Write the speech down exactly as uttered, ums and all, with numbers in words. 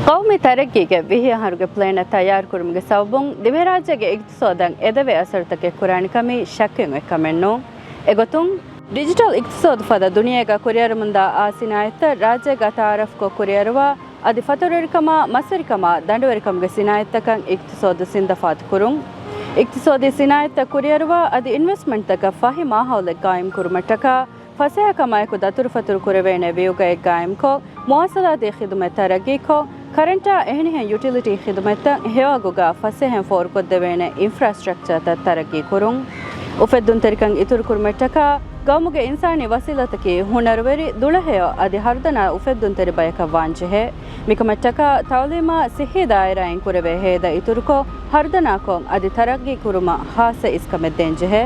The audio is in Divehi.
ޤައުމީ ތަރައްގީގެ ވިހި އަހަރުގެ ޕްލޭނަށް ތައްޔާރުކުރުމުގެ ސަބަބުން ދިވެހިރާއްޖޭގެ އިޤްތިޞާދަށް އެދެވޭ އަސަރުތަކެއް ކުރާނެ ކަމީ ޝައްކެއް އޮތް ކަމެއް ނޫން. އެގޮތުން، ޑިޖިޓަލް އިޤްތިޞާދު ފަދަ ދުނިޔޭގަ ކުރިއަރަމުންދާ އާ ސިނާއަތްތައް ރާއްޖޭގަ ތައާރަފްކޮށް ކުރިއަރުވާ، އަދި ފަތުރުވެރިކަމާ، މަސްވެރިކަމާ، ދަނޑުވެރިކަމުގެ ސިނާއަތްތަކަށް އިޤްތިޞާދު ސިންދަފާތުކުރުން. އިޤްތިޞާދީ ސިނާއަތްތައް ކުރިއަރުވާ، އަދި އިންވެސްޓްމަންޓްތަކަށް ފަހި މާހައުލެއް ގާއިމްކުރުމަށްޓަކާ، ފަސޭހަކަމާއެކު ދަތުރުފަތުރު ކުރެވޭނެ ވިއުގައެއް ގާއިމްކޮށް، މުވާޞަލާތީ ޚިދުމަތް ތަރައްގީކޮށް، ކަރަންޓާ އެހެނިހެން ޔުޓިލިޓީ ޚިދުމަތްތައް ހެޔޮއަގުގަ ފަސޭހައިން ފޯރުކޮށްދެވޭނެ އިންފްރާސްޓްރަކްޗާތައް ތަރައްގީކުރުން. އުފެއްދުންތެރިކަން އިތުރުކުރުމަށްޓަކާ، ގައުމުގެ އިންސާނީ ވަސީލަތަކީ ހުނަރުވެރި، ދުޅަހެޔޮ އަދި ހަރުދަނާ އުފެއްދުންތެރި ބަޔަކަށް ވާންޖެހޭ. މިކަމަށްޓަކާ، ތައުލީމާ ސިއްހީ ދާއިރާއިން ކުރެވޭ ހޭދަ އިތުރުކޮށް، ހަރުދަނާކޮށް އަދި ތަރައްގީކުރުމަށް ޚާއްޞަ އިސްކަމެއް ދޭންޖެހޭ.